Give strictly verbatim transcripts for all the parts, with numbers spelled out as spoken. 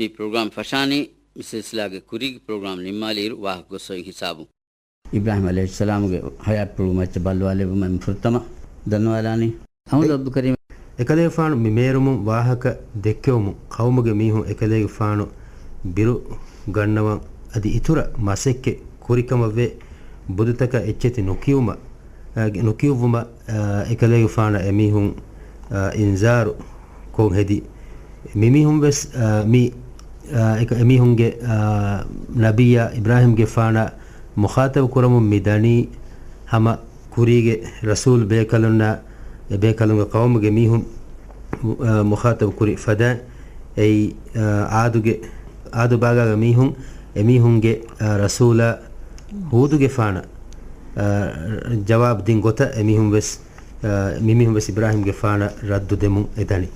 މި ޕްރޮގްރާމް ފަށާނީ މި ސިލްސިލާގެ ކުރީގެ ޕްރޮގްރާމް ނިންމާލިއިރު ވާހަކަ ގޮސްފައި ހިސާބުން. އިބްރާހީމް ޢަލައިހިއްސަލާމުގެ ޙަޔާތްޕުޅު މައްޗަށް ބައްލަވާލެއްވުމަށް ފުރަތަމަ ދަންނަވާލާނީ. އަޙްމަދު އެ-، ޢަބްދުލް ކަރީމް. އެކަލޭގެފާނު މި މޭރުމުން ވާހަކަ ދެއްކެވުމުން ޤައުމުގެ މީހުން އެކަލޭގެފާނު ބިރު ގަންނަވަން އަދި އިތުރަށް މަސައްކަތް ކުރިކަމަށްވެ ބުދުތަކަށް އެއްޗެތި ނުކިޔުމަށް، އަ، ނުކިޔުއްވުމަށް، އަ، އެކަލޭގެފާނަށް އެމީހުން، އަ، އިންޒާރު ކޮށް ހެދި. މިމީހުން ވެސް، އަ، މި، އަ، އެކަ-، އެމީހުންގެ، އަ، ނަބިއްޔާ އިބްރާހީމްގެފާނާ މުޚާޠަބު ކުރަމުން މި ދަނީ ހަމަ ކުރީގެ ރަސޫލް ބޭކަލުންނާ އެ ބޭކަލުންގެ ޤައުމުގެ މީހުން، އަ، މުޚާޠަބު ކުރި ފަދައިން އެއީ، އަ، އާދުގެ، އާދު ބާގާގެ މީހުން އެމީހުންގެ، އަ، ރަސޫލާ ހޫދުގެފާނަށް، އަ، ޖަވާބު ދިން ގޮތަށް އެމީހުން ވެސް، އަ، މިމީހުން ވެސް އިބްރާހީމްގެފާނަށް ރައްދު ދެމުން އެދަނީ.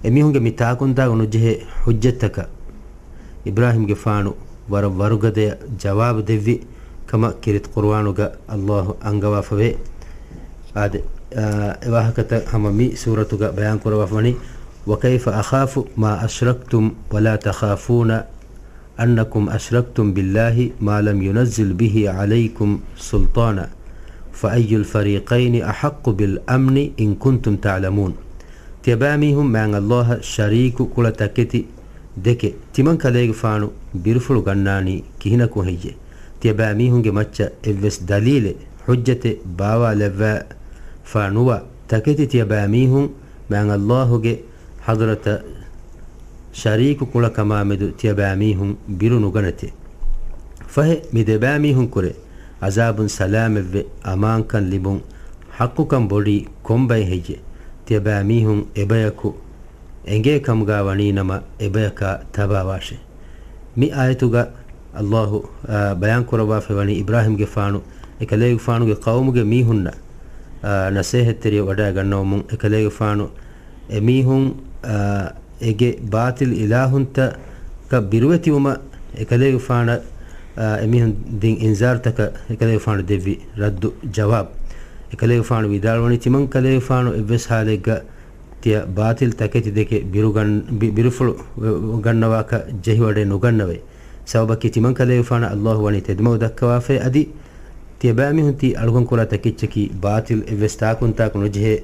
އެމީހުންގެ މި ތާކުންތާކު ނުޖެހޭ ޙުއްޖަތްތަކަށް އިބްރާހީމްގެފާނު ވަރަށް ވަރުގަދަޔަށް ޖަވާބު ދެއްވި ކަމަށް ކީރިތި ޤުރުއާނުގަ ﷲ އަންގަވާފަވޭ. އާދެ، އާ، އެ ވާހަކަތައް ހަމަ މި ސޫރަތުގަ ބަޔާން ކުރައްވާފަވަނީ، وكيف أخاف ما أشركتم ولا تخافون أنكم أشركتم بالله ما لم ينزل به عليكم سلطانا فأي الفريقين أحق بالأمن إن كنتم تعلمون. ތިޔަބައިމީހުން މާތް ﷲ އަށް ޝަރީކު ކުޅަ ތަކެތި ދެކެ ތިމަން ކަލޭގެފާނު ބިރުފުޅު ގަންނާނީ ކިހިނަކުން ހެއްޔޭ؟ ތިޔަބައިމީހުންގެ މައްޗަށް އެއްވެސް ދަލީލެއް، ޙުއްޖަތެއް ބާވާލައްވާފަ ނުވާ ތަކެތި ތިޔަބައިމީހުން މާތް ﷲ ގެ ޙަޟްރަތަށް ޝަރީކު ކުޅަކަމާމެދު ތިޔަބައިމީހުން ބިރު ނުގަނެތެ. ފަހެ، މި ދެބައިމީހުންކުރެ ޢަޒާބުން ސަލާމަތްވެ އަމާންކަން ލިބުން ޙައްޤުކަން ބޮޑީ ކޮންބައެއް ހެއްޔެ؟ ތިޔަބައިމީހުން އެބަޔަކު އެނގޭ ކަމުގަ ވަނީނަމަ، އެބަޔަކާ ތަބާވާށޭ. މި އާޔަތުގަ ﷲ، އާ، ބަޔާން ކުރައްވާފައިވަނީ އިބްރާހީމްގެފާނު އެކަލޭގެފާނުގެ ޤައުމުގެ މީހުންނަށް، އާ، ނަޞޭޙަތްތެރިޔަށް ވަޑައިގަންނަވަމުން އެކަލޭގެފާނު އެމީހުން، އާ، އެގެ ބާޠިލް އިލާހުންތަކަށް ބިރުވެތިވުމަށް އެކަލޭގެފާނަށް، އާ، އެމީހުން ދިން އިންޒާރުތަކަށް އެކަލޭގެފާނު ދެއްވި ރައްދު ޖަވާބު. އެކަލޭގެފާނު ވިދާޅުވަނީ ތިމަން ކަލޭގެފާނު އެއްވެސް ޙާލެއްގަ ތިޔަ ބާޠިލް ތަކެތި ދެކެ ބިރުގަން-، ބި-، ބިރުފުޅު ގަންނަވާކަށް ޖެހިވަޑައެއް ނުގަންނަވައި. ސަބަބަކީ ތިމަން ކަލޭގެފާނަށް ﷲ ވަނީ ތެދުމަގު ދައްކަވާފައި އަދި ތިޔަބައިމީހުން ތި އަޅުކަން ކުރާ ތަކެއްޗަކީ ބާޠިލް އެއްވެސް ތާކުންތާކު ނުޖެހޭ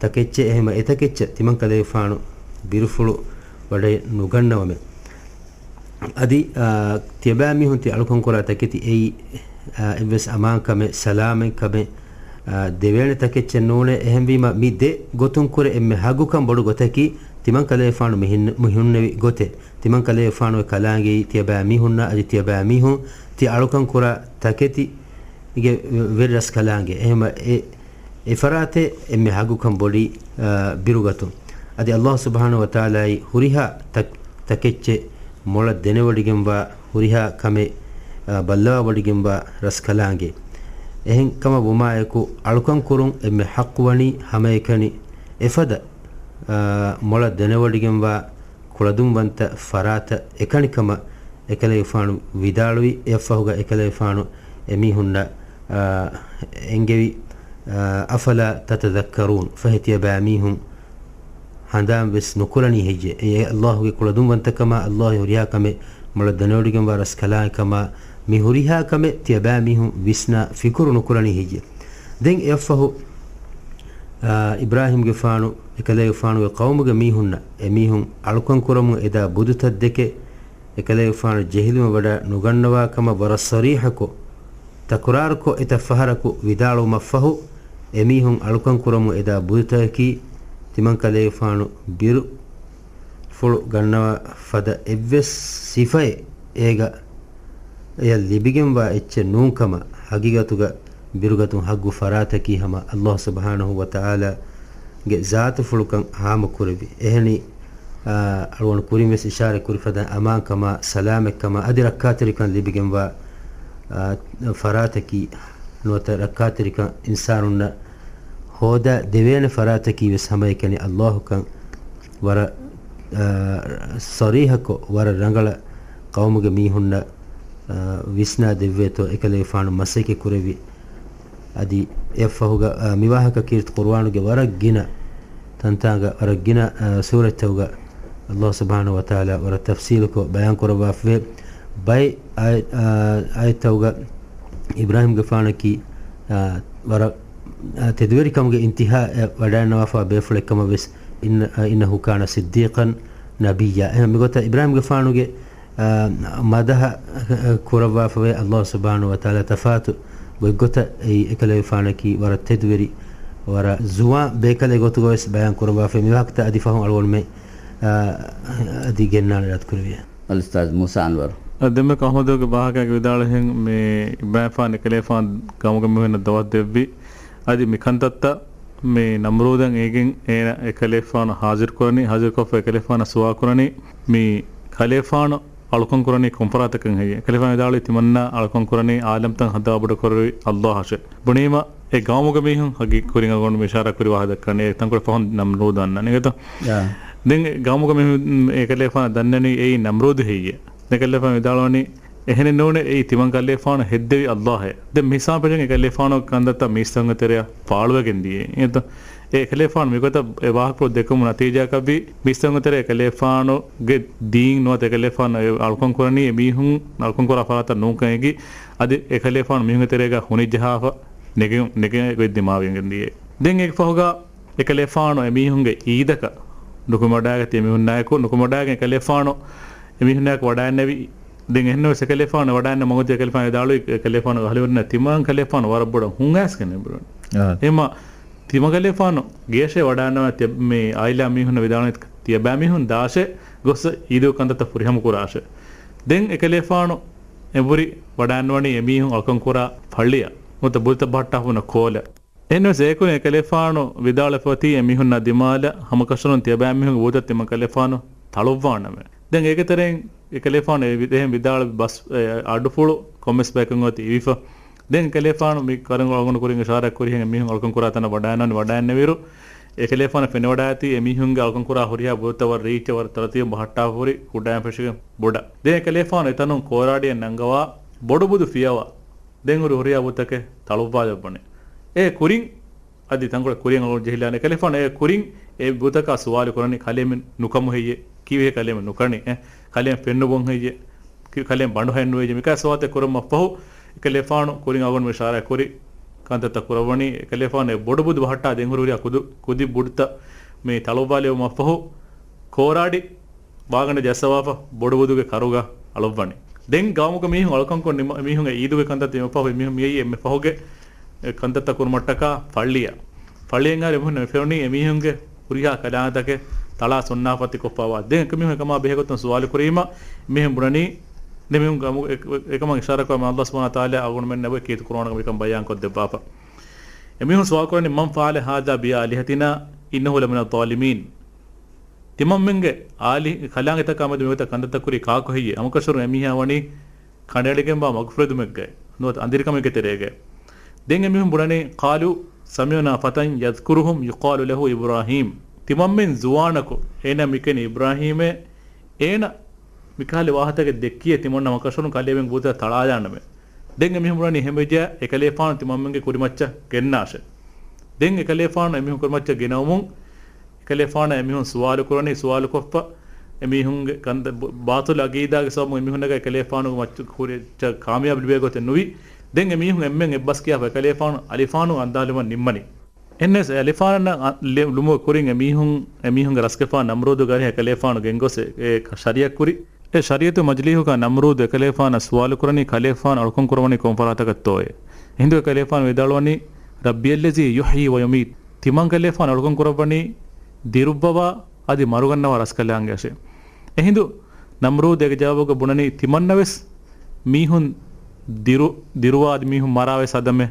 ތަކެއްޗެއް. އެހެންވެ އެތަކެއްޗަށް ތިމަން ކަލޭގެފާނު ބިރުފުޅު ވަޑައެއް ނުގަންނަވަމެ. އަދި، އާ، ތިޔަބައިމީހުން ތި އަޅުކަން ކުރާ ތަކެތި އެއީ، އާ، އެއްވެސް އަމާންކަމެއް، ސަލާމަތްކަމެއް، އާ، ދެވޭނެ ތަކެއްޗެއް ނޫނޭ. އެހެންވީމަ މި ދެ ގޮތުން ކުރެ އެންމެ ހައްގުކަން ބޮޑު ގޮތަކީ ތިމަން ކަލޭގެފާނު މި ހިން-، މި ހުންނެވި ގޮތެއް. ތިމަން ކަލޭގެފާނުގެ ކަލާނގެއީ ތިޔަބައިމީހުންނާ އަދި ތިޔަބައިމީހުން ތި އަޅުކަން ކުރާ ތަކެތި ގެ ވެރިރަސްކަލާނގެ. އެހެންވެ އެ، އެ ފަރާތެއް އެންމެ ހައްގުކަން ބޮޑީ، އާ، ބިރުގަތުން. އަދި ﷲ ސުބްޙާނަހޫ ވަތަޢާލާއީ ހުރިހާ ތަ-، ތަކެއްޗެއް މޮޅަށް ދެނެވޮޑިގެންވާ، ހުރިހާ ކަމެއް، އާ، ބައްލަވާވޮޑިގެންވާ ރަސްކަލާނގެ. އެހެން ކަމަށް ވުމާއެކު، އަޅުކަން ކުރުން އެންމެ ޙައްޤުވަނީ ހަމައެކަނި އެފަދަ، އާ، މޮޅަށް ދެނެވޮޑިގެންވާ ކުޅަދުންވަންތަ ފަރާތަށް އެކަނިކަމަށް އެކަލޭގެފާނު ވިދާޅުވި. އެއަށްފަހުގަ އެކަލޭގެފާނު އެމީހުންނަށް، އާ، އެންގެވި، އާ، أفلا تتذكرون، ފަހެ ތިޔަބައިމީހުން ހަނދާން ވެސް ނުކުރަނީ ހެއްޔެ؟ އެ ﷲ ގެ ކުޅަދުންވަންތަކަމާ، ﷲ ގެ ހުރިހާ ކަމެއް މޮޅަށް ދެނެވޮޑިގެންވާ ރަސްކަލާނގެކަމާ، މި ހުރިހާ ކަމެއް ތިޔަބައިމީހުން ވިސްނާ ފިކުރު ނުކުރަނީ ހެއްޔެ؟ ދެން އެއަށްފަހު، އާ، އިބްރާހީމްގެފާނު އެކަލޭގެފާނުގެ ޤައުމުގެ މީހުންނަށް އެމީހުން އަޅުކަން ކުރަމުން އެދާ ބުދުތައް ދެކެ، އެކަލޭގެފާނު ޖެހިލުމަށް ވަޑައި ނުގަންނަވާ ކަމަށް ވަރަށް ޞަރީޙަކޮށް، ތަކުރާރުކޮށް އެތައް ފަހަރަކު ވިދާޅުވުމަށްފަހު، އެމީހުން އަޅުކަން ކުރަމުން އެދާ ބުދުތަކަކީ، ތިމަން ކަލޭގެފާނު ބިރު ފުޅު ގަންނަވާ ފަދަ އެއްވެސް ސިފައެއް އޭގަ އެޔަށް ލިބިގެންވާ އެއްޗެއް ނޫންކަމަށް ހަގީގަތުގަ ބިރުގަތުން ހައްގު ފަރާތަކީ ހަމަ ﷲ ސުބްޙާނަހޫ ވަތަޢާލާގެ ޒާތުފުޅުކަން ހާމަކުރެއްވި. އެހެނީ، އާ، އަޅުގަނޑު ކުރިން ވެސް އިޝާރަތް ކުރި ފަދަ އަމާންކަމާ، ސަލާމަތްކަމާ، އަދި ރައްކާތެރިކަން ލިބިގެންވާ، އާ، ފަރާތަކީ ނުވަތަ ރައްކާތެރިކަން އިންސާނުންނަށް ހޯދާ ދެވޭނެ ފަރާތަކީ ވެސް ހަމައެކަނި ﷲ ކަން ވަރަށް، އާ، ޞަރީޙަކޮށް، ވަރަށް ރަނގަޅަށް ޤައުމުގެ މީހުންނަށް، އާ، ވިސްނާ ދެއްވޭތޯ އެކަލޭގެފާނު މަސައްކަތް ކުރެއްވި. އަދި އެއަށްފަހުގަ، އާ، މިވާހަކަ ކީރިތި ޤުރުއާނުގެ ވަރަށް ގިނަ ތަންތާނގަ، ވަރަށް ގިނަ، އާ، ސޫރަތްތަކުގަ ﷲ ސުބްޙާނަހޫ ވަތަޢާލާ ވަރަށް ތަފްޞީލުކޮށް ބަޔާން ކުރައްވާފަވޭ. ބައެއް އާޔަ-، އާ، އާޔަތްތަކުގަ އިބްރާހީމްގެފާނަކީ، އާ، ވަރަށް، އާ، ތެދުވެރިކަމުގެ އިންތިހާއަށް ވަޑައިންނަވާފަ ބޭފުޅެއް ކަމަށް ވެސް، އިން-، އާ، إِنَّهُ كَانَ صِدِّيقًا نَبِيًّا. އެހެން މިގޮތަށް އިބްރާހީމްގެފާނުގެ، އާ، މަދަޙަ، އާ، ކުރައްވާފަވޭ. ﷲ ސުބްޙާނަހޫ ވަތަޢާލާ ތަފާތު ގޮތްގޮތަށް އެއީ އެކަލޭގެފާނަކީ ވަރަށް ތެދުވެރި، ވަރަށް ޒުވާން ބޭކަލެއް ގޮތުގަ ވެސް ބަޔާން ކުރައްވާފަ. މި ވާހަކަތައް އަދި ފަހުން އަޅުގަނޑުމެން، އާ، އަދި ގެންނާނެ ރަދުކުރެވިއްޔާ. އަލްއުސްތާޛް މޫސާ އަންވަރު. އަ، ދެންމެ އަޙްމަދުގެ ވާހަކައިގެ ވިދާޅުވިހެން މި އިބްރާހީމްގެފާނު އެކަލޭގެފާނު ގައުމުގެ މީހުންނަށް ދަޢުވަތު ދެއްވި. އަދި މި ކަންތައްތައް މި ނަމްރޫދަށް އެނގިގެން އޭނަ އެކަލޭގެފާނު ޙާޟިރު ކުރަނީ، ޙާޟިރުކޮށްފަ އެކަލޭގެފާނަށް ސުވާލު ކުރަނީ މި ކަލޭގެފާނު އަޅުކަން ކުރަނީ ކޮންފަރާތަކަށް ހެއްޔޭ؟ އެކަލޭގެފާނު ވިދާޅުވީ ތިމަންނާ އަޅުކަން ކުރަނީ އާލަމްތައް ހަދާ ބޮޑު ކުރެއްވި ﷲ އަށެވެ. ބުނީމަ އެ ގައުމުގެ މީހުން ހަގީ ކުރިން އަޅުގަނޑު މި އިޝާރާތް ކުރި ވާހަކަ ދައްކަނީ އެ ތަންކޮޅެއް ފަހުން ނަމްރޫދު އަންނަނީ އިނގޭތޯ؟ ޔާ. ދެން އެ ގައުމުގެ މީހުން އެކަލޭގެފާނަށް ދަންނަނީ އެއީ ނަމްރޫދު ހެއްޔޭ؟ އެކަލޭގެފާނު ވިދާޅުވަނީ އެހެނެއް ނޫނޭ، އެއީ ތިމަން ކަލޭގެފާނު ހެއްދެވި ﷲ އެވެ. ދެން މި ހިސާބުން އެކަލޭގެފާނުގެ ކަންތައްތައް މީސްތަކުންގެ ތެރެއަށް ފާޅުވެގެން ދިޔައީ. އެ އެކަލޭގެފާނު މިގޮތަށް އެ ވާހަކަފުޅު ދެއްކުމުގެ ނަތީޖާއަކަށްވީ، މީސްތަކުންގެ ތެރެއަށް އެކަލޭގެފާނުގެ ދީން ނުވަތަ އެކަލޭގެފާނު އެ އަޅުކަން ކުރަނީ އެ މީހުން އަޅުކަން ކުރާ ފަރާތަށް ނޫންކަން އެނގި، އަދި އެކަލޭގެފާނު މީހުންގެ ތެރޭގަ ހުނި ޖަހާފަ ނެގެ-، ނެގެން ގޮތް ދިމާވެގެން ދިޔައީ. ދެން އޭގެ ފަހުގަ އެކަލޭގެފާނު އެމީހުންގެ އީދަކަށް ނުކުމެވަޑައިގަތީ އެމީހުންނާއެކު، ނުކުމެވަޑައިގެން އެކަލޭގެފާނު އެމީހުންނާއެކު ވަޑައިގެންނެވި. ދެން އެހެންނަމަވެސް އެކަލޭގެފާނު ވަޑައިގެންނެވި މަގުތައް އެކަލޭގެފާނު ވިދާޅުވީ، އެކަލޭގެފާނު އަހުލުވެރިންނަށް ތިމަން ކަލޭގެފާނު ވަރަށް ބޮޑަށް ހުން އައިސްގެން އެބުރަނީ. އާ. އެހެންމަ ތިމަން ކަލޭގެފާނު ގެޔަށޭ ވަޑައިގަންނަވާ ތި-، މި އާއިލާ މީހުންނަށް ވިދާޅުވީ ތިޔަބައިމީހުން ދާށޭ ގޮސް އީދުގެ ކަންތައްތައް ފުރިހަމަ ކުރާށޭ. ދެން އެކަލޭގެފާނު އެނބުރި ވަޑައިގަންނަވަނީ އެމީހުން އަޅުކަން ކުރާ ފައްޅިއަށް ނުވަތަ ބުދުތައް ބަހައްޓާފަ ހުންނަ ކޯލަށް. އެހެންނަމަވެސް އެއަކުން އެކަލޭގެފާނު ވިދާޅުވެފަ އޮތީ އެމީހުންނާ ދިމާލަށް ހަމަކަށަވަރުން ތިޔަބައިމީހުންގެ ބުދުތައް ތިމަން ކަލޭގެފާނު ތަޅުއްވާނަމޭ. ދެން އޭގެ ތެރެއިން އެކަލޭގެފާނު އެ ވި-، އެހެން ވިދާޅުވި ބަސް، އެ، އަޑުފުޅު ކޮންމެސް ބަޔަކުން އޮތީ އިވިފަ. ދެން އެކަލޭގެފާނު މި ކަރުން އަޅުގަނޑު ކުރިން އިޝާރާތް ކުރިހެން އެމީހުން އަޅުކަން ކުރާ ތަނަށް ވަޑައިގަންނަވަން ވަޑައިގެންނެވިއިރު، އެކަލޭގެފާނަށް ފެނިވަޑައިގަތީ އެމީހުންގެ އަޅުކަން ކުރާ ހުރިހާ ބުދުތައް ވަރަށް ރީއްޗެއް ވަރަށް ތަރުތީބުން ބަހައްޓާފަ ހުރި ކުޑައިން ފެށިގެން ބޮޑަށް. ދެން އެކަލޭގެފާނު އެތަނުން ކޯރާޑިއެއް ނަންގަވާ ބޮޑު ބުދު ފިޔަވާ ދެން ހުރި ހުރިހާ ބުދުތަކެއް ތަޅުއްވާލައްވަނީ. އެ ކުރިން އަދި ތަންކޮޅެއް ކުރިން އަޅުގަނޑު ޖެހިލާނެ. އެކަލޭގެފާނު އެ ކުރިން އެ ބުދުތަކާ ސުވާލު ކުރަނީ ކަލޭމެން ނުކަމު ހެއްޔޭ؟ ކީއްވެހޭ ކަލޭމެން ނުކަނީ؟ އެ ކަލޭމެން ފެންނުބޮން ހެއްޔޭ؟ ކި-، ކަލޭމެން ބަނޑުހައެއް ނުވެއްޖެ؟ މިކާ ސުވާލުތައް ކުރުމަށްފަހު އެކަލޭގެފާނު ކުރިން އަޅުގަނޑު އިޝާރާތް ކުރި ކަންތައްތައް ކުރައްވަނީ. އެކަލޭގެފާނު އެ ބޮޑު ބުދު ބަހައްޓާ ދެން ހުރި ހުރިހާ ކުދި-، ކުދި ބުދުތައް މި ތަޅުއްވާލެވުމަށްފަހު ކޯރާޑި ވާގަނޑަށް ޖައްސަވާފަ ބޮޑު ބުދުގެ ކަރުގަ އަޅުއްވަނީ. ދެން ގައުމުގެ މީހުން އަޅުކަންކޮށް ނިމ-، މީހުންގެ އީދުގެ ކަންތައް ދިމަފަހު މީހުން މިއައީ އެންމެ ފަހުގެ އެ ކަންތައްތައް ކުރުމަށްޓަކާ ފައްޅިއަށް. ފައްޅިއަށް އައި އެމީހުން މި ފެނުނީ އެމީހުންގެ ހުރިހާ ކަލާނގެތަކެއް ތަޅާ ސުންނާފަތި ކޮށްފަވާ. ދެން އެކަމީހުން އެކަމާ ބެހޭގޮތުން ސުވާލު ކުރީމަ، މީހުން ބުނަނީ، ދެން މީހުން ގަމު-، އެ-، އެ-، އެކަމަށް އިޝާރާތް ކުރަމުން ﷲ ސުބްޙާނަހޫ ވަތަޢާލާ އަޅުގަނޑުމެންނަށް އެކީ ކުރުވާނެ ކަމަށް ބަޔާންކޮށްދެއްވާފަ. އެމީހުން ސުވާލު ކުރަނީ، مَنْ فَعَلَ هَذَا بِآلِهَتِنَا إِنَّهُ لَمِنَ الظَّالِمِينَ. ތިމަންމެންގެ އާލި-، ކަލާނގެތަކާ މެދު މިގޮތަށް ކަންތައްތައް ކުރީ ކާކު ހެއްޔޭ؟ ހަމަކަށަވަރުން އެމީހާ ވަނީ ކަނޑައެޅިގެންވާ މަގުފުރެދުމެއްގައި ނުވަތަ އަނދިރިކަމެއްގެ ތެރޭގައި. ދެން އެމީހުން ބުނަނީ، قَالُوا سَمِعْنَا فَتًى يَذْكُرُهُمْ يُقَالُ لَهُ إِبْرَاهِيمُ. ތިމަންމެން ޒުވާނަކު އޭނާ މިކިޔަނީ އިބްރާހީމޭ. އޭނަ މިކަހަލަ ވާހަކަތަކެއް ދެއްކިޔޭ ތިމަންނަ ހަމަކަށަވަރުން ކަލޭމެން ބުދުތައް ތަޅާލާނަމޭ. ދެން އެމީހުން ބުނަނީ އެހެންވެއްޖެޔާ އެކަލޭފާނު ތިމަންމެންގެ ކުރިމައްޗަށް ގެންނާށޭ. ދެން އެކަލޭފާނު އެމީހުން ކުރިމައްޗަށް ގެނައުމުން އެކަލޭފާނަށް އެމީހުން ސުވާލު ކުރަނީ، ސުވާލުކޮށްފަ އެމީހުންގެ ކަންތައް ބ-، ބާޠިލު އަގީދާގެ ސަބަބުން އެމީހުންނަކަށް އެކަލޭފާނުގެ މައްޗަށް ކުރިއަށް ކާމިޔާބު ލިބޭ ގޮތެއް ނުވި. ދެން އެމީހުން އެންމެން އެއްބަސް ކިޔާފަ އެކަލޭފާނު އަލިފާނު އަންދާލުމަށް ނިންމަނީ. އެހެންނަމަވެސް އެ އަލިފާނަށް އަ-، ލެ-، ލުމުގެ ކުރިން އެމީހުން، އެމީހުންގެ ރަސްގެފާނު ނަމްރޫދު ގަރިހަށް އެކަލޭފާނު ގެންގޮސް އެ، އެ ޝަރީޢަތް ކުރި. އެ ޝަރީޢަތު މަޖިލީހުގަ ނަމްރޫދު އެކަލޭފާނަށް ސުވާލު ކުރަނީ ކަލޭފާނު އަޅުކަން ކުރައްވަނީ ކޮން ފަރާތަކަށްތޯއޭ؟ އެހިނދު އެކަލޭފާނު ވިދާޅުވަނީ، رَبِّيَ الَّذِي يُحْيِي وَيُمِيتُ. ތިމަން ކަލޭފާނު އަޅުކަން ކުރައްވަނީ ދިރުއްވަވާ އަދި މަރުގަންނަވާ ރަސްކަލާނގެއަށޭ. އެހިނދު ނަމްރޫދު އޭގެ ޖަވާބުގަ ބުނަނީ ތިމަންނަވެސް މީހުން ދިރު-، ދިރުވާ އަދި މީހުން މަރާވެސް ހަދަމޭ.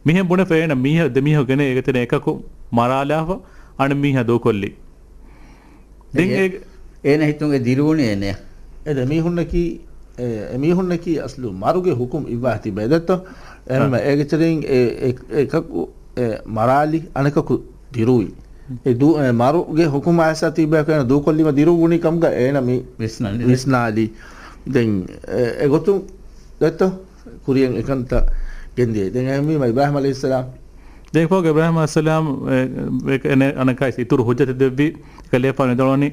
މިހެން ބުނެފަ އޭނަ މީހަ-، ދެ މީހަކު ގެނެ އޭގެ ތެރެއިން އެކަކު މަރާލާފަ އަނެއް މީހާ ދޫކޮށްލީ. ދެން އެ-، އޭގެ އޭނަ ހިތުން އެ ދިރުވުނީ އޭނަޔަށް. އެ ދެ މީހުންނަކީ، އެ، އެ މީހުންނަކީ އަސްލު މަރުގެ ހުކުމް އިއްވާ ތިބޭ ދެއްތޯ؟ އެހެންމެ އާ. އޭގެ ތެރެއިން އެ، އެ، އެކަކު އެ މަރާލި އަނެކަކު ދިރުވި. އެ ދޫ-، އެ މަރުގެ ހުކުމް އައިސް ތިބޭ އޭނަ ދޫކޮށްލީމަ ދިރުވުނީ ކަމުގަ އޭނަ މި ވިސްނާލި. ވިސްނާލި. ދެން އެ، އެގޮތުން ދެއްތޯ؟ ކުރިޔަށް އެކަންތައް ގެންދިޔަ. ދެން އެހެންވީމަ އިބްރާހީމް ޢަލައިހިއްސަލާމް. ދެން އެފަހުގަ އިބްރާހީމް ޢަލައިހިއްސަލާމް އެ، އެ، އެ، އަނެއްކާވެސް އިތުރު ޙުއްޖަތެއް ދެއްވި. އެކަލޭފާނު ވިދާޅުވަނީ،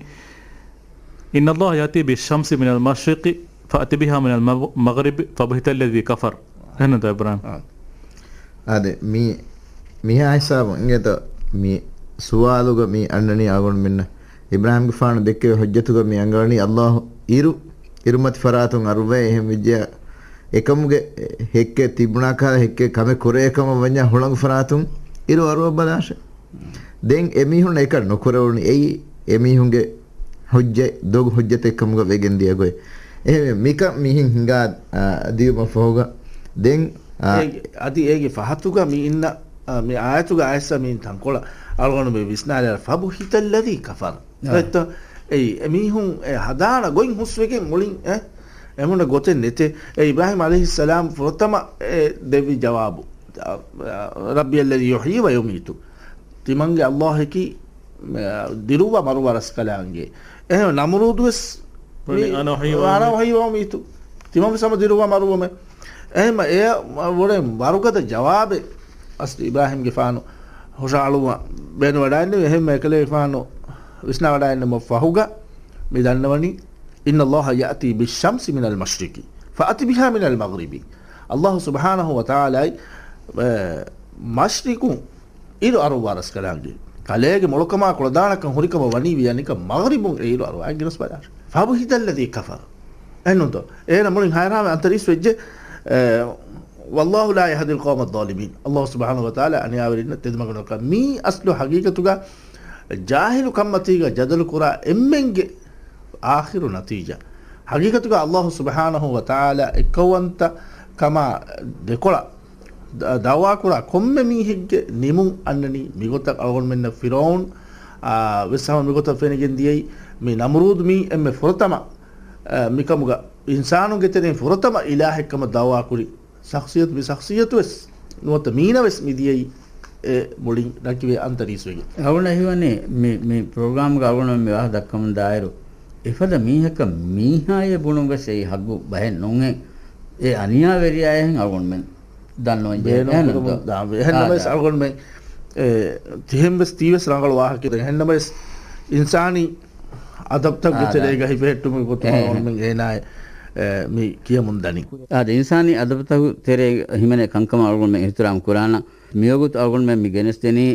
إن الله يأتي بالشمس من المشرق فأت بها من المغرب فبهت الذي كفر. އެހެންތަ އިބްރާހިމް؟ އާ. އާދެ، މި، މިހާ ހިސާބުން އިނގޭތޯ މި ސުވާލުގަ މި އަންނަނީ އަޅުގަނޑުމެންނަށް. އިބްރާހިމްގެފާނު ދެއްކެވި ހުއްޖަތުގަ މި އަންގަނީ އައްލާހު އިރު، އިރުމަތި ފަރާތުން އަރުވައޭ އެހެން ވެއްޖެޔާ އެކަމުގެ ހެއްކެއް ތިބުނާކާ ހެއްކެއް ކަމެއް ކުރޭ ކަމަށް ވަންޏާ ހުޅަނގު ފަރާތުން އިރު އަރުވަބަލާށޭ. ދެން އެމީހުން އެކަން ނުކުރެވުނީ އެއީ އެމީހުންގެ ހުއްޖަ، ދޮގު ހުއްޖަތެއް ކަމުގަ ވެގެން ދިޔަ ގޮތް. އެހެންވެ، މިކަން މިހިން ހިނގާ، އާ، ދިޔުމަށް ފަހުގަ ދެން، އާ، އޭގެ، އަދި އޭގެ ފަހަތުގަ މި އިންނަ، އާ، މި އާޔަތުގަ އައިސް މި ތަންކޮޅަށް އަޅުގަނޑު މި ވިސްނާލާ، فبهت الذي كفر. އާ. އެތަ، އެއީ، އެމީހުން އެ ހަދާނަ ގޮތް ހުސްވެގެން މުޅިން، އެ، އެމުން ގޮތެއް ނެތޭ. އެ އިބްރާހިމް ޢަލައިހިއްސަލާމް ފުރަތަމަ، އެ، ދެއްވި ޖަވާބު، އަ، އަ، ربي الذي يحيي ويميت. ތިމަންގެ އައްލާހަކީ، އަ، ދިރުއްވާ މަރުއްވާ ރަސްކަލާނގެ. އެހެން ނަމްރޫދު ވެސް، މި، أنا أحيي وأميت. أنا أحيي وأميت. ތިމަން ވެސް ހަމަ ދިރުއްވާ މަރުއްވަމޭ. އެހެން އެ ވުރެ ވަރުގަދަ ޖަވާބެއް އަސްލު އިބްރާހިމްގެފާނު ހުށައަޅުއްވަން ބޭނުންވަޑައިގެންނެވި. އެހެން އެކަލޭގެފާނު ވިސްނާވަޑައިގެންނެވުމަށް ފަހުގަ މި ދަންނަވަނީ، إن الله يأتي بالشمس من المشرق فأت بها من المغرب. އައްލާހު ސުބްޙާނަހު ވަތަޢާލާ، އެ، މަޝްރިޤު އިރު އަރުވާ ރަސްކަލާނގެ ކަލޭގެ މޮޅުކަމާ ކުޅަދާނަކަން ހުރިކަމަށް ވަނީ ވިޔަނިކަ މަޣްރިބުން އެ އިރު އަރުވާ ގިނަސް ބަލާށޭ. فبهت الذي كفر. އެހެންނޫންތޯ؟ އޭނަ މުޅިން ހައިރާންވެ އަންތަރީސް ވެއްޖެ، އެ، والله لا يهدي القوم الظالمين. އައްލާހު ސުބްޙާނަހު ވަތަޢާލާ އަނިޔާވެރިންނަށް ތެދުމަގު ނުކަ. މީ އަސްލު ހަގީގަތުގަ ޖާހިލު ކަންމަތީގަ ޖަދަލު ކުރާ އެންމެންގެ އާޚިރު ނަތީޖާ. ހަގީގަތުގަ އައްލާހު ސުބްޙާނަހު ވަތަޢާލާ އެއްކައުވަންތަ ކަމާ ދެކޮޅަށް ދަ-، ދަޢުވާކުރާ ކޮންމެ މީހެއްގެ ނިމުން އަންނަނީ މިގޮތަށް. އަޅުގަނޑުމެންނަށް ފިރުޢައުން، އާ، ވެސް ހަމަ މިގޮތަށް ފެނިގެން ދިޔައީ. މި ނަމްރޫދު މީ އެންމެ ފުރަތަމަ، އާ، މިކަމުގަ އިންސާނުންގެ ތެރެއިން ފުރަތަމަ އިލާހެއްކަމަށް ދަޢުވާކުރި ޝަޚްޞިއްޔަތު، މި ޝަޚްޞިއްޔަތު ވެސް ނުވަތަ މީނަ ވެސް މިދިޔައީ އެ މުޅިން ރަކިވެ އަންތަރީސްވެގެން. އަޅުގަނޑަށް ހީވަނީ މި، މި ޕްރޮގްރާމްގަ އަޅުގަނޑު މި ވާހަކަ ދައްކަމުން ދާއިރު، އެފަދަ މީހަކަށް މީހާއޭ ބުނުން ވެސް އެއީ ހައްގު ބަހެއް ނޫންހޭ. އެ އަނިޔާވެރިޔާ އެހެން އަޅުގަނޑުމެން ދަންނަވަން ޖެހޭ. ބޭނުން އެހެން ކުރަމުން ނުދޯ؟ ދާ-، އެހެން ނަމަވެސް އާދާ. އަޅުގަނޑުމެން، އެ، ތިހެން ވެސް ތީ ވެސް ރަނގަޅު ވާހަކަ. އެހެން ނަމަވެސް އިންސާނީ އަދަބުތަކުގެ ތެރޭގަ ހިފެހެއްޓުމުގެ ގޮތުން އެހެން. އަޅުގަނޑުމެން އޭނާއަށް، އެ، މި ކިޔަމުން ދަނީ. އާދެ، އިންސާނީ އަދަބުތަކު ތެރޭ ހިމެނޭ ކަންކަމަށް އަޅުގަނޑުމެން އިޙްތިރާމް ކުރާނަ. މިވަގުތު އަޅުގަނޑުމެން މި ގެނެސްދެނީ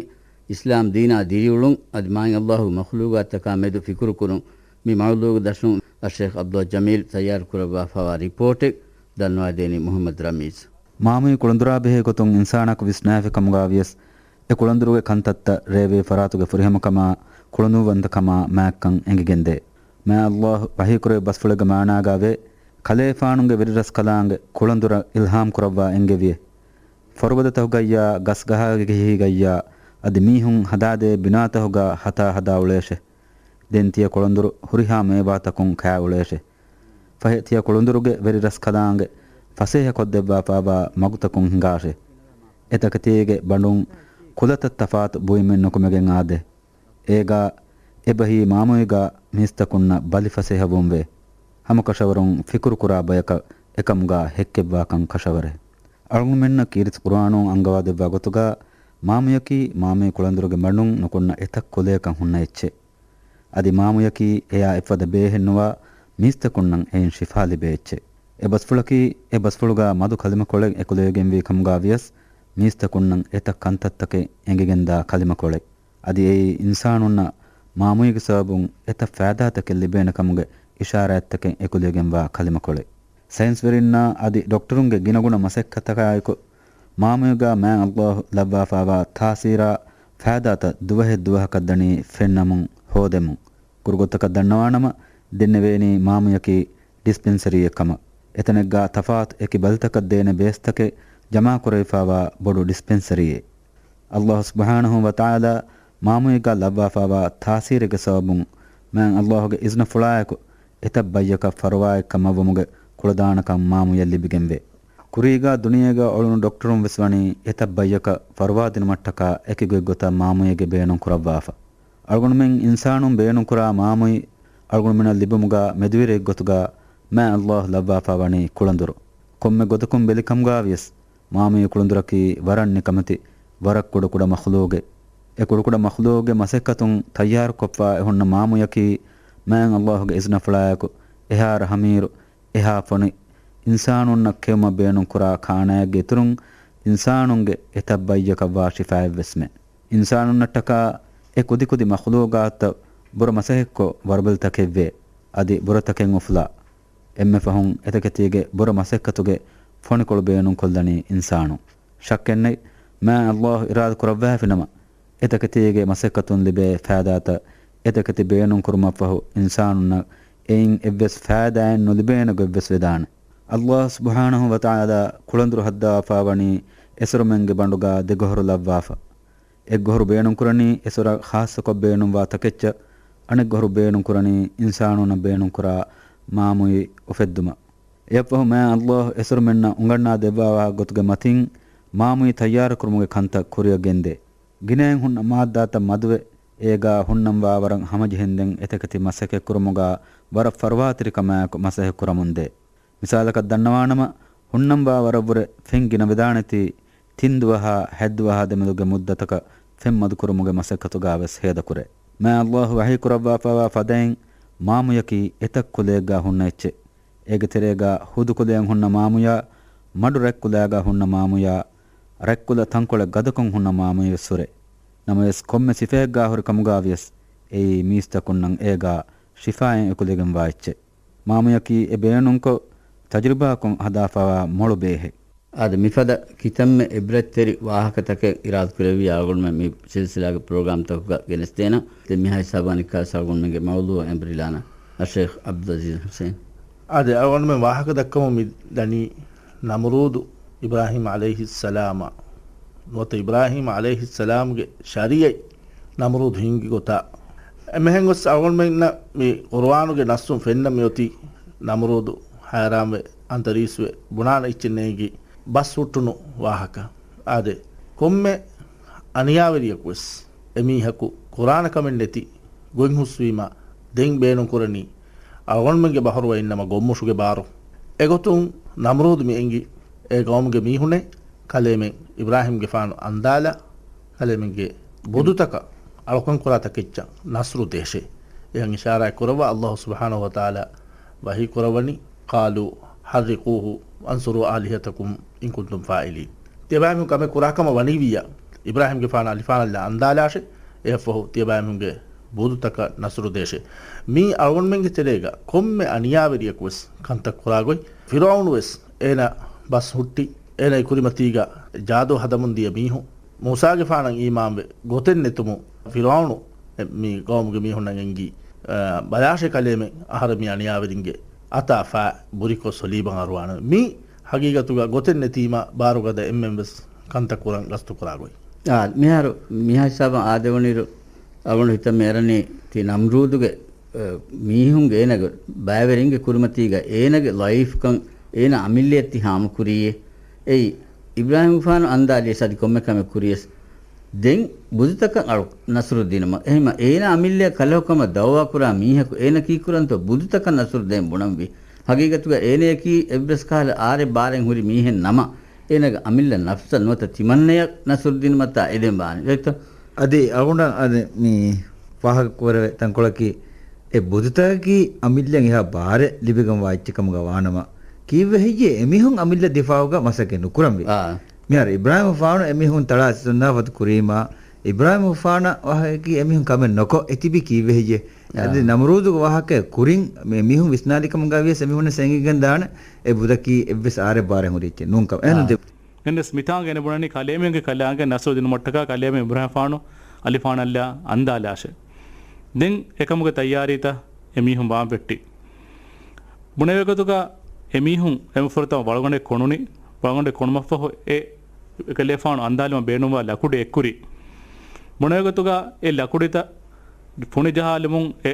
އިސްލާމް ދީނާ ދިރިއުޅުން އަދި މާތް އައްލާހުގެ މަޚްލޫގާތަކާ މެދު ފިކުރުކުރުން. މި މައުޟޫގެ ދަށުން އައްޝައިޚް ޢަބްދުﷲ ޖަމީލް ތައްޔާރު ކުރައްވާފައިވާ ރިޕޯޓެއް ދަންނަވައިދޭނީ މުޙައްމަދު ރަމީޒް. މާމުއި ކުޅަނދުރާ ބެހޭ ގޮތުން އިންސާނާއަކު ވިސްނާފި ކަމުގަ ވިޔަސް، އެ ކުޅަނދުރުގެ ކަންތައްތައް ރޭވީ ފަރާތުގެ ފުރިހަމަކަމާ، ކުޅަނދޫވަންތަކަމާ މާތްކަން އެނގިގެންދޭ. މާތް އައްލާހު ވަޙީކުރެއްވި ބަސްފުޅެއްގެ މާނާގަ ވޭ، ކަލޭފާނުގެ ވެރިރަސްކަލާނގެ ކުޅަނދުރަށް އިލްހާމް ކުރައްވާ އެންގެވިއޭ. ފަރުބަދަތަކުގައްޔާ، ގަސްގަހާގެ ކިހިގައްޔާ، އަދި މީހުން ހަދާދޭ ބިނާތަކުގަ ހަތާ ހަދާ އުޅޭށެ. ދެން ތިޔަ ކުޅަނދުރު ހުރިހާ މޭވާތަކުން ކާ އުޅޭށެ. ފަހެ ތިޔަ ކުޅަނދުރުގެ ވެރިރަސްކަލާނގެ ފަސޭހަ ކޮށްދެއްވާފައިވާ މަގުތަކުން ހިނގާށެ. އެ ތަކެތީގެ ބަނޑުން ކުލަތައް ތަފާތު ބުއިމެއް ނުކުމެގެން އާދޭ. އޭގާ އެބަހީ މާމުއިގާ މީސްތަކުންނަށް ބަލި ފަސޭހަވުންވޭ. ހަމަކަށަވަރުން ފިކުރުކުރާ ބަޔަކަށް އެކަމުގާ ހެއްކެއްވާކަން ކަށަވަރޭ. އަޅުގަނޑުމެންނަށް ކީރިތި ޤުރުއާނުން އަންގަވާދެއްވާ ގޮތުގާ، މާމުޔަކީ މާމުއި ކުޅަނދުރުގެ ބަނޑުން ނުކުންނަ އެތައް ކުލަޔަކަށް ހުންނަ އެއްޗެއް. އަދި މާމުޔަކީ އެޔާ އެއްފަދަ ބޭހެއްނުވާ، މީސްތަކުންނަށް އެއިން ޝިފާ ލިބޭ އެއްޗެއް. އެ ބަސްފުޅަކީ، އެ ބަސްފުޅުގާ މަދު ކަލިމަކޮޅެއް އެކުލެވިގެންވީ ކަމުގާ ވިޔަސް، މީސްތަކުންނަށް އެތައް ކަންތައްތަކެއް އެނގިގެންދާ ކަލިމަކޮޅެއް. އަދި އެއީ އިންސާނުންނަށް މާމުއިގެ ސަބަބުން އެތައް ފައިދާތަކެއް ލިބޭނެ ކަމުގެ އިޝާރާތްތަކެއް އެކުލެވިގެންވާ ކަލިމަކޮޅެއް. ސައިންސްވެރިންނާ އަދި ޑޮކްޓަރުންގެ ގިނަގުނަ މަސައްކަތަކާއެކު، މާމުއިގާ މާތް އައްލާހު ލައްވާފައިވާ ތާސީރާ ފައިދާތައް ދުވަހެއް ދުވަހަކަށް ދަނީ ފެންނަމުން ހޯދެމުން. ކުރުގޮތަކަށް ދަންނަވާނަމަ، ދެންނެވޭނީ މާމުޔަކީ ޑިސްޕެންސަރީއެއް ކަމަށް. އެތަނެއްގާ ތަފާތު އެކި ބަލިތަކަށް ދޭނެ ބޭސްތަކެއް ޖަމާކުރެވިފައިވާ ބޮޑު ޑިސްޕެންސަރީއެއް. އައްލާހު ސުބްޙާނަހު ވަތަޢާލާ މާމުއިގާ ލައްވާފައިވާ ތާސީރެއްގެ ސަބަބުން، މާތް އައްލާހުގެ އިޒްނަފުޅާއެކު، އެތައް ބައްޔަކަށް ފަރުވާއެއްކަމަށްވުމުގެ ކުޅަދާނަކަން މާމުޔަށް ލިބިގެންވޭ. ކުރީގާ ދުނިޔޭގާ އުޅުނު ޑޮކްޓަރުން ވެސް ވަނީ އެތައް ބައްޔަކަށް ފަރުވާދިނުމަށްޓަކާ އެކި ގޮތްގޮތަށް މާމުޔެއްގެ ބޭނުން ކުރައްވާފަ. އަޅުގަނޑުމެން އިންސާނުން ބޭނުންކުރާ މާމުއި އަޅުގަނޑުމެންނަށް ލިބުމުގާ މެދުވެރިއެއްގޮތުގާ މާތް އައްލާހު ލައްވާފަ ވަނީ ކުޅަނދުރު. ކޮންމެ ގޮތަކުން ބެލިކަމުގާ ވިޔަސް، މާމުއި ކުޅަނދުރަކީ ވަރަށް ނިކަމެތި، ވަރަށް ކުޑަކުޑަ މަޚްލޫގެއް. އެ ކުޑަކުޑަ މަޚްލޫގެ މަސައްކަތުން ތައްޔާރުކޮށްފަ އެ ހުންނަ މާމުޔަކީ މާތް ﷲ ގެ އިޒުނަފުޅާއެކު އެހާ ރަހަމީރު، އެހާ ފޮނި، އިންސާނުންނަށް ކެއުމަށް ބޭނުންކުރާ ކާނާއެއްގެ އިތުރުން އިންސާނުންގެ އެތައް ބައްޔަކަށްވާ ޝިފާއެއްވެސްމެ. އިންސާނުންނަށްޓަކާ އެ ކުދިކުދި މަޚުލޫގާތުތައް ބުރަ މަސަހެއްކޮށް ވަރުބަލިތަކެއްވޭ. އަދި ބުރަތަކެއް އުފުލާ. އެންމެ ފަހުން އެތަކެތީގެ ބުރަ މަސައްކަތުގެ ފޮނިކޮޅު ބޭނުންކޮށްލަނީ އިންސާނުން. ޝައްކެއްނެތް، މާތް ﷲ އިރާދަ ކުރައްވާފިނަމަ، އެތަކެތީގެ މަސައްކަތުން ލިބޭ ފައިދާތައް އެތަކެތި ބޭނުންކުރުމަށްފަހު އިންސާނުންނަށް އެއިން އެއްވެސް ފައިދާއެއް ނުލިބޭނެ ގޮތްވެސް ވެދާނެ. ﷲ ސުބްޙާނަހޫ ވަތަޢާލާ ކުޅަނދުރު ހައްދަވާފާވަނީ އެސުރުމެންގެ ބަނޑުގާ ދެގޮހަރު ލައްވާފަ. އެއްގޮހަރު ބޭނުންކުރަނީ އެސުރަށް ޚާއްޞަކޮށް ބޭނުންވާ ތަކެއްޗަށް، އަނެއްގޮހަރު ބޭނުންކުރަނީ އިންސާނުންނަށް ބޭނުންކުރާ މާމުއި އުފެއްދުމަށް. އެއަށްފަހު މާތް ﷲ އެސުރުމެންނަށް އުނގަންނާ ދެއްވާވާ ގޮތުގެ މަތިން މާމުއި ތައްޔާރުކުރުމުގެ ކަންތައް ކުރިއަށް ގެންދޭ. ގިނައިން ހުންނަ މާއްދާތައް މަދުވެ، އޭގާ ހުންނަންވާ ވަރަށް ހަމަޖެހެންދެން އެތަކެތި މަސައްކަތްކުރުމުގާ ވަރަށް ފަރުވާތެރިކަމާއެކު މަސައްކަތްކުރަމުންދޭ. މިސާލަކަށް ދަންނަވާނަމަ، ހުންނަންވާ ވަރަށްވުރެ ފެން ގިނަވެދާނެތީ، ތިން ދުވަހާ ހަތް ދުވަހާ ދެމެދުގެ މުއްދަތަކަށް ފެން މަދުކުރުމުގެ މަސައްކަތުގާވެސް ހޭދަކުރޭ. މާތް ﷲ ވަޙީކުރައްވާފާވާ ފަދައިން، މާމުޔަކީ އެތައް ކުލައެއްގާ ހުންނަ އެއްޗެއް. އޭގެ ތެރޭގާ ހުދު ކުލައިން ހުންނަ މާމުޔާ، މަޑު ރަތްކުލައިގާ ހުންނަ މާމުޔާ، ރަތްކުލަ ތަންކޮޅެއް ގަދަކޮށް ހުންނަ މާމުޔަވެސް ހުރޭ. ނަމަވެސް، ކޮންމެ ސިފައެއްގާ ހުރި ކަމުގާވިޔަސް، އެއީ މީސްތަކުންނަށް އޭގާ ޝިފާއެއް އެކުލެގެންވާ އެއްޗެއް. މާމުޔަކީ އެ ބޭނުންކޮށް، ތަޖުރިބާކޮށް ހަދާފާވާ މޮޅު ބޭހެއް. އާދެ، މިފަދަ ކިތަންމެ އިބްރަތްތެރި ވާހަކަތަކެއް އިރާދަކުރެއްވި އަޅުގަނޑުމެން މި ސިލްސިލާގެ ޕްރޮގްރާމްތަކުގަ ގެނެސްދޭނަން. ދެން މިހާ ހިސާބާ ނިކާސް އަޅުގަނޑުމެންގެ މައުޟޫޢަށް އެނބުރިލާނަން. އައްޝައިޚް ޢަބްދުލް ޢަޒީޒް ޙުސައިން. އާދެ، އަޅުގަނޑުމެން ވާހަކަ ދައްކަމުން މި ދަނީ ނަމްރޫދު އިބްރާހީމް ޢަލައިހިއްސަލާމަށް. ނުވަތަ އިބްރާހީމް ޢަލައިހިއްސަލާމްގެ ޝަރީޢަތް ނަމްރޫދު ހިންގި ގޮތާ. އެމެހެން ގޮސް އަޅުގަނޑުމެންނަށް މި ޤުރުއާނުގެ ނައްސުން ފެންނަ މިއޮތީ ނަމްރޫދު ހައިރާންވެ، އަންތަރީސްވެ، ބުނާނެ އެއްޗެއް ނޭނގި ބަސް ހުއްޓުނު ވާހަކަ. އާދެ، ކޮންމެ އަނިޔާވެރިޔަކުވެސް އެމީހަކު ކުރާނެ ކަމެއް ނެތި ގޮތް ހުސްވީމަ، ދެން ބޭނުންކުރަނީ އަޅުގަނޑުމެންގެ ބަހަރު ވައިންނަމަ ގޮށްމުށުގެ ބާރު. އެގޮތުން ނަމްރޫދު މި އެނގި އެ ޤައުމުގެ މީހުނެއް ކަލޭމެން އިބްރާހީމްގެފާނު އަންދާލާ، ކަލޭމެންގެ ބުދުތަކަށް އަޅުކަން ކުރާ ތަކެއްޗަށް ނަޞްރު ދޭށޭ. އެހެން އިޝާރާތް ކުރައްވާ ﷲ ސުބްޙާނަހޫ ވަތަޢާލާ ވަޙީ ކުރައްވަނީ، قَالُوا حَرِّقُوهُ وَانْصُرُوا آلِهَتَكُمْ إِنْ كُنْتُمْ فَاعِلِينَ. ތިޔަބައިމީހުން ކަމެއް ކުރާ ކަމަށް ވަނީވިއްޔާ، އިބްރާހީމްގެފާނާ އަލިފާނަށްލާ އަންދާލާށޭ. އެއަށްފަހު ތިޔަބައިމީހުންގެ ބުދުތަކަށް ނަޞްރު ދޭށޭ. މީ އަޅުގަނޑުމެންގެ ތެރޭގަ ކޮންމެ އަނިޔާވެރިޔަކުވެސް ކަންތައް ކުރާ ގޮތް. ފިރުޢައުނުވެސް އޭނަ ބަސް ހުއްޓި، އޭނަގެ ކުރިމަތީގަ ޖާދޫ ހަދަމުން ދިޔަ މީހުން. މޫސާގެފާނަށް އީމާންވެ ގޮތެއް ނެތުމުން ފިރުޢައުނު މި ޤައުމުގެ މީހުންނަށް އެންގި، އަ، ބަލާށޭ ކަލޭމެން އަހަރެން މި އަނިޔާވެރިންގެ އަތާ ފައި ބުރިކޮށް ޞަލީބަށް އަރުވާނަން. މީ ހަގީގަތުގަ ގޮތެއް ނެތީމަ ބާރުގަދަ އެންމެންވެސް ކަންތައް ކުރަން ގަސްތުކުރާ ގޮތް. އާ، މިހާރު މިހާ ހިސާބަށް އާދެވުނިއިރު އަޅުގަނޑު ހިތަށް މި އަރަނީ ތި ނަމްރޫދުގެ، އަ، މީހުންގެ އޭނަގެ ބައިވެރިންގެ ކުރިމަތީގަ އޭނަގެ ޟަޢީފުކަން، އޭނަ އަމިއްލަޔަށް ތި ހާމަކުރީއޭ. އެއީ އިބްރާހީމްގެފާނު އަންދާލިޔަސް އަދި ކޮންމެ ކަމެއް ކުރިޔަސް ދެން ބުދުތަކަށް އަޅު ނަޞްރު ދިނުމަށް. އެހެންމަ އޭނަ އަމިއްލަޔަށް ކަލަކުކަމަށް ދަޢުވާ ކުރާ މީހަކު އޭނަ ކީކުރަންތޯ ބުދުތަކަށް ނަޞްރު ދޭން ބުނަންވީ؟ ހަގީގަތުގަ އޭނަޔަކީ އެއްވެސް ކަހަލަ އާރެއް ބާރެއް ހުރި މީހެއް ނަމަ، އޭނަގެ އަމިއްލަ ނަފްސަށް ނުވަތަ ތިމަންނަޔަށް ނަޞްރު ދިނުމަށް އެދެން ވާނެ. ރައްތަ؟ އަދި އަޅުގަނޑަށް އަދި މި ފާހަގަކުރެވޭ ތަންކޮޅަކީ، އެ ބުދުތަކަކީ އަމިއްލައަށް އެހާ ބާރެއް ލިބިގެންވާ އެއްޗެއް ކަމުގަ ވާނަމަ، ކީއްވެ ހެއްޔޭ އެމީހުން އަމިއްލަ ދިފާޢުގަ މަސައްކަތް ނުކުރަންވީ؟ އާ. މިހާރު އިބްރާހީމްގެފާނު އެމީހުން ތަޅާ އިސްތިސްނާފަތު ކުރީމާ، އިބްރާހީމްގެފާނަށް ވާހަކައަކީ އެމީހުން ކަމެއް ނޮކޮށް އެތިބީ ކީއްވެ ހެއްޔޭ؟ އާ. އަދި ނަމްރޫދުގެ ވާހަކައެއް ކުރިން މި އެމީހުން ވިސްނާލި ކަމުގަ ވިޔަސް އެމީހުންނަށް އެނގިގެން ދާނެ އެ ބުދަކީ އެއްވެސް އާރެއް ބާރެއް ހުރި އެއްޗެއް ނޫން ކަމަށް. އެހެން އާ. ދެ- އެންނެސް މިތާނގަ އެނެ ބުނަނީ ކަލޭމެންގެ ކަލާނގެ ނަޞްރު ދިނުމަށްޓަކާ ކަލޭމެން އިބްރާހީމްގެފާނު އަލިފާނަށްލާ އަންދާލާށޭ. ދެން އެކަމުގެ ތައްޔާރީތައް އެމީހުން ވާން ވެއްޓި. ބުނެވޭގޮތުގަ އެމީހުން އެމަފުރަތަމަ ވަޅުގަނޑެއް ކޮނުނީ، ވަޅުގަނޑެއް ކޮނުމަށްފަހު އެ ކަލޭފާނު އަންދާލުމަށް ބޭނުންވާ ލަކުޑި އެއްކުރީ. ބުނެވޭގޮތުގަ އެ ލަކުޑިތައް ފުނި ޖަހާލުމުން އެ،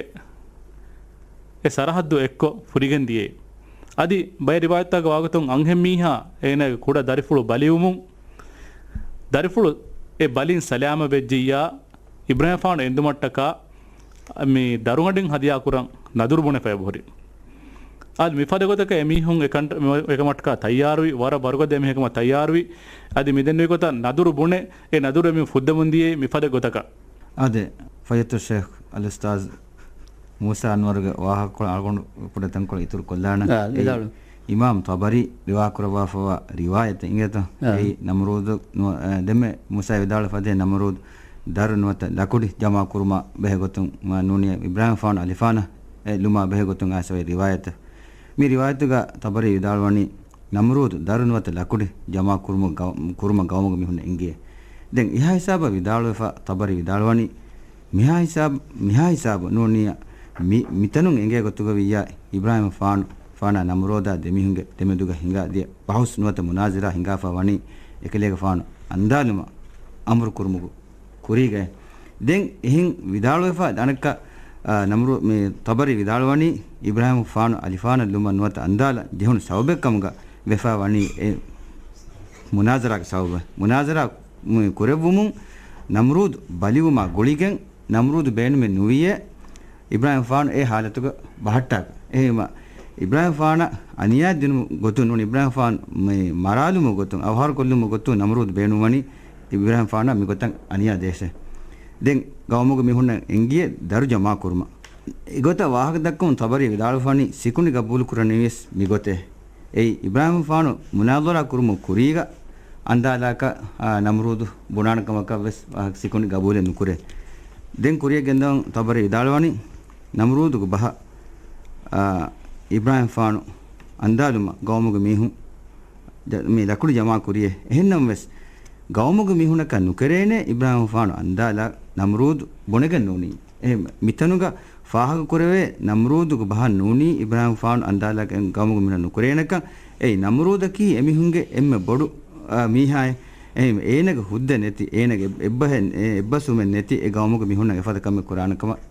އެ ސަރަހައްދު އެއްކޮށް ފުރިގެން ދިޔައީ. އަދި ބައެއް ރިވާޔަތްތަކުގަ ވާގޮތުން އަންހެންމީހާ އޭނާގެ ކުޑަ ދަރިފުޅު ބަލިވުމުން، ދަރިފުޅު އެ ބަލިން ސަލާމަތް ވެއްޖިއްޔާ، އިބްރާހީމްގެފާނު އެނދުމަށްޓަކާ މި ދަރުގަނޑިން ހަދިޔާކުރަން ނަދުރު ބުނެފަ އެބަހުރި. އަދި މިފަދަ ގޮތަކަށް އެމީހުން އެކަން-، އެކަމަށްޓަކާ ތައްޔާރުވި، ވަރަށް ވަރުގަދަ އެމީހެއް އެކަމަށް ތައްޔާރުވި. އަދި މިދެންނެވި ގޮތަށް ނަދުރު ބުނެ، އެ ނަދުރު އެމީހުން ފުއްދެމުން ދިޔައީ މިފަދަ ގޮތަކަށް. އާދެ، ފަޟީލަތުއްޝޭޚް އަލްއުސްތާޛް މޫސާ އަންވަރުގެ ވާހަކަކޮޅު އަޅުގަނޑު ކުޑަ ތަންކޮޅު އިތުރު ކޮށްލާނަ. އާ، އެއީ ވިދާޅު. އިމާމް ޠަބަރީ ރިވާކުރައްވާފައިވާ ރިވާޔަތެއް އިނގޭތަ؟ އާ. އެއީ ނަމްރޫދު ނު-، އަ، ދެންމެ މޫސާ ވިދާޅު ފަދައިން ނަމްރޫދު ދަރު ނުވަތަ ލަކުޑި ޖަމާ ކުރުމާ ބެހޭ ގޮތުން ނޫނީ އިބްރާހިމް ފާނު އަލިފާނަށް އެ ލުމާ ބެހޭ ގޮތުން އައިސްފައި ރިވާޔަތެއް. މި ރިވާޔަތުގަ ޠަބަރީ ވިދާޅުވަނީ، ނަމްރޫދު ދަރު ނުވަތަ ލަކުޑި ޖަމާ ކުރުމު ގަ-، ކުރުމަށް ގައުމުގެ މީހުންނަށް އެންގިއްޔޭ. ދެން އެހާ ހިސާބަށް ވިދާޅުވެފަ ޠަބަރީ ވިދާޅުވަނީ، މިހާ ހިސާބު، މިހާ ހިސާބު ނޫނީ މި-، މިތަނުން އެނގޭ ގޮތުގަ ވިއްޔާ އިބްރާހިމް ފާނު، ފާނާ ނަމްރޫދާ ދެމީހުންގެ ދެމެދުގަ ހިނގާ ދިޔަ ބަހުސް ނުވަތަ މުނާޒަރާ ހިނގާފަ ވަނީ އެކަލޭގެފާނު އަންދާލުމަށް އަމުރު ކުރުމުގެ ކުރީގައި. ދެން އެހެން ވިދާޅުވެފަ ދަނަކަ، އާ، ނަމްރޫ-، މި ޠަބަރީ ވިދާޅުވަނީ އިބްރާހިމް ފާނު އަލިފާނަށް ލުމަށް ނުވަތަ އަންދާލަށް ޖެހުނު ސަބަބެއް ކަމުގަ ވެފަ ވަނީ އެ މުނާޒަރާގެ ސަބަބު. މުނާޒަރާ މި ކުރެއްވުމުން ނަމްރޫދު ބަލިވުމާ ގުޅިގެން ނަމްރޫދު ބޭނުމެއް ނުވިޔޭ އިބްރާހިމް ފާނު އެ ހާލަތުގަ ބަހައްޓާކަށް. އެހެންވީމަ އިބްރާހިމް ފާނަށް އަނިޔާ ދިނުމު ގޮތުން ނޫން، އިބްރާހިމް ފާނު މި މަރާލުމު ގޮތުން، އަވަހާރަކޮށްލުމު ގޮތުން ނަމްރޫދު ބޭނުންވަނީ އިބްރާހިމް ފާނަށް މިގޮތަށް އަނިޔާ ދޭށޭ. ދެން ގައުމުގެ މީހުންނަށް އެންގިއްޔޭ ދަރު ޖަމާ ކުރުމަށް. އެގޮތަށް ވާހަކަ ދައްކަމުން ޠަބަރީ ވިދާޅުވާނީ ސިކުނޑި ގަބޫލު ކުރަނީވެސް މިގޮތޭ. އެއީ އިބްރާހިމް ފާނު މުނާޒަރާ ކުރުމުގެ ކުރީގަ އަންދާލާކަށް، އާ، ނަމްރޫދު ބުނާނެ ކަމަކަށް ވެސް ވާހަކަ ސިކުނޑި ގަބޫލެއް ނުކުރޭ. ދެން ކުރިއަށް ގެންދަވަން ޠަބަރީ ވިދާޅުވަނީ ނަމްރޫދުގެ ބަހަށް، އާ، އިބްރާހިމް ފާނު އަންދާލުމަށް ގައުމުގެ މީހުން ޖަ-، މި ލަކުޑި ޖަމާ ކުރިޔޭ. އެހެންނަމަވެސް، ގައުމުގެ މީހުންނަކަށް ނުކެރޭނެ އިބްރާހިމް ފާނު އަންދާލާ ނަމްރޫދު ބުނެގެން ނޫނީ. އެހެން މިތަނުގަ ފާހަގަކުރެވޭ ނަމްރޫދުގެ ބަހަށް ނޫނީ އިބްރާހިމް ފާނު އަންދާލާ ގައުމުގެ މީހުންނަށް ނުކެރޭނެކަން. އެއީ ނަމްރޫދަކީ އެމީހުންގެ އެންމެ ބޮޑު، އާ، މީހާއެއް. އެހެން އޭނަގެ ހުއްދަ ނެތި، އޭނަގެ އެއްބަހެއް، އެ އެއްބަސްވުމެއް ނެތި އެ ގައުމުގެ މީހުންނަށް އެފަދަ ކަމެއް ކުރާނެ ކަމަށް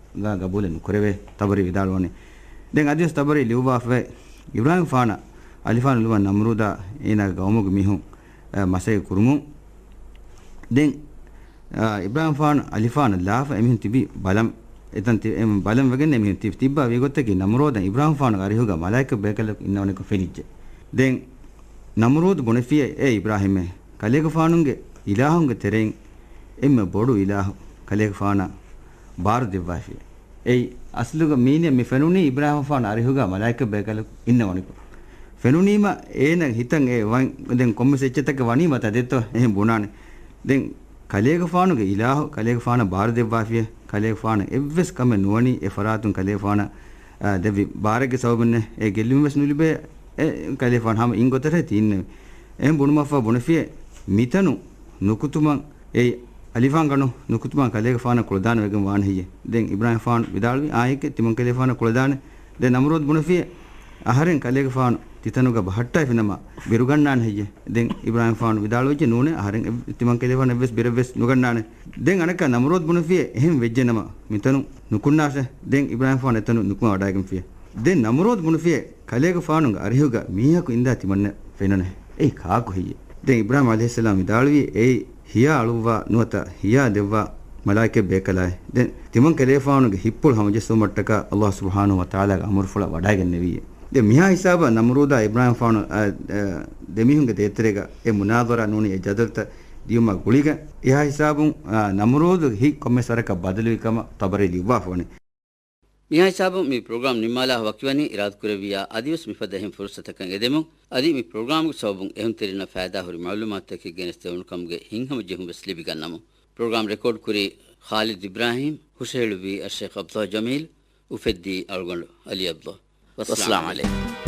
ގަބޫލެއް ނުކުރެވޭ ޠަބަރީ ވިދާޅުވަނީ. ދެން އަދިވެސް ޠަބަރީ ލިޔުއްވާފައި އިބްރާހިމް ފާނަށް އަލިފާނު ލުމަށް ނަމްރޫދާ އޭނާގެ ގައުމުގެ މީހުން، އަ، މަސައްކަތް ކުރުމުން. ދެން، އަ، އިބްރާހިމް ފާނު އަލިފާނަށް ލާފަ އެމީހުން ތިބި ބަލަން، އެތަން ތި-، އެ ބަލަން ވެގެން އެމީހުން ތި-، ތިއްބާ ވީ ގޮތަކީ ނަމްރޫދަށް އިބްރާހިމް ފާނުގެ އަރިހުގަ މަލާއިކަ ބޭކަލަކު އިންނަވަނިކޮށް ފެނިއްޖެ. ދެން ނަމްރޫދު ބުނެފިއޭ، އޭ އިބްރާހިމޭ، ކަލޭގެފާނުގެ އިލާހުންގެ ތެރެއިން އެންމެ ބޮޑު އިލާހު ކަލޭގެފާނަށް ބާރު ދެއްވާފިއޭ. އެއީ އަސްލުގަ މީނަ މި ފެނުނީ އިބްރާހިމްފާނު އަރިހުގަ މަލާއިކަ ބޭކަލަކު އިންނަވަނިކޮށް. ފެނުނީމަ އޭނަ ހިތަށް އެ ވަން ދެން ކޮންމެސް އެއްޗެއްތަކެއް ވަނީމަ ތަދެއްތޯ އެހެން ބުނާނެ. ދެން ކަލޭގެފާނުގެ އިލާހު ކަލޭގެފާނަށް ބާރު ދެއްވާފިއޭ. ކަލޭގެފާނަށް އެއްވެސް ކަމެއް ނުވަނީ އެ ފަރާތުން ކަލޭގެފާނަށް، އާ، ދެއްވި ބާރެއްގެ ސަބަބުންނޭ. އެ ގެއްލުން ވެސް ނުލިބޭ. އެ ކަލޭގެފާނު ހަމަ އިން ގޮތަށޭ ތި އިންނެވި. އެހެން ބުނުމަށްފަހު ބުނެފިއޭ މިތަނު ނުކުތުމަށް އެއީ އަލިފާން ގަނޑު ނުކުތުމަށް ކަލޭގެފާނަށް ކުޅަދާނަ ވެގެން ވާނެ ހެއްޔޭ؟ ދެން އިބްރާހިމްފާނު ވިދާޅުވީ، އާއެކޭ ތިމަން ކަލޭގެފާނަށް ކުޅަދާނެ. ދެން ނަމްރޫދު ބުނެފިއޭ، އަހަރެން ކަލޭގެފާނު ތިތަނުގަ ބަހައްޓައިފިނަމަ ބިރުގަންނާނެ ހެއްޔޭ؟ ދެން އިބްރާހިމްފާނު ވިދާޅުވެއްޖެ، ނޫނޭ، އަހަރެން އެއް-، ތިމަން ކަލޭގެފާނު އެއްވެސް ބިރެއްވެސް ނުގަންނާނެ. ދެން އަނެއްކާ ނަމްރޫދު ބުނެފިއޭ، އެހެން ވެއްޖެނަމަ މިތަނު ނުކުންނާށޭ. ދެން އިބްރާހިމްފާނު އެތަނު ނުކުމެ ވަޑައިގެންފިއޭ. ދެން ނަމްރޫދު ބުނެފިއޭ، ކަލޭގެފާނުގެ އަރިހުގަ މީހަކު އިންދާ ތިމަންނަށް ފެނުނޭ. އެއީ ކާކު ހެއްޔޭ؟ ދެން އިބްރާހިމް ޢަލައިހިއްސަލާމް ވިދާޅުވީ، އެއީ ހިޔާ އަޅުއްވާ ނުވަތަ ހިޔާ ދެއްވާ މަލާއިކަ ބޭކަލާއޭ. ދެން ތިމަން ކަލޭގެފާނުގެ ހިތްޕުޅު ހަމަޖެއްސުމަށްޓަކާ ﷲ ސުބްޙާނަހޫ ވަތަޢާލާގެ އަމުރުފުޅަށް ވަޑައިގެންނެވިއޭ. ދެން މިހާ ހިސާބަށް ނަމްރޫދާ އިބްރާހިމްފާނު، އަ، އަ، ދެމީހުންގެ ދޭތެރޭގަ އެ މުނާޒަރާ ނޫނީ އެ ޖަދަލުތައް ދިޔުމާ ގުޅިގެން އެހާ ހިސާބުން، އަ، ނަމްރޫދުގެ ހިތް ކޮންމެސް ވަރަކަށް ބަދަލުވި ކަމަށް ޠަބަރީ ލިޔުއްވާފަވަނީ. މިހާ ހިސާބުން މި ޕްރޮގްރާމް ނިންމާލާ ވަކިވަނީ އިރާދަކުރެއްވިއްޔާ އަދިވެސް މިފަދަ އެހެން ފުރުސަތަކަށް އެދެމުން. އަދި މި ޕްރޮގްރާމްގެ ސަބަބުން އެހުންތެރިންނަށް ފައިދާހުރި މަޢުލޫމާތުތަކެއް ގެނެސްދެވުނު ކަމުގެ ހިތްހަމަޖެހުން ވެސް ލިބިގަންނަމުން. ޕްރޮގްރާމް ރެކޯޑް ކުރީ ޚާލިދު އިބްރާހީމް، ހުށަހެޅުއްވީ އައްޝައިޚް ޢަބްދުﷲ ޖަމީލް، އުފެއްދީ އަޅުގަނޑު ޢަލީ ޢަބްދުﷲ. ވައްސަލާމް ޢަލައިކުމް.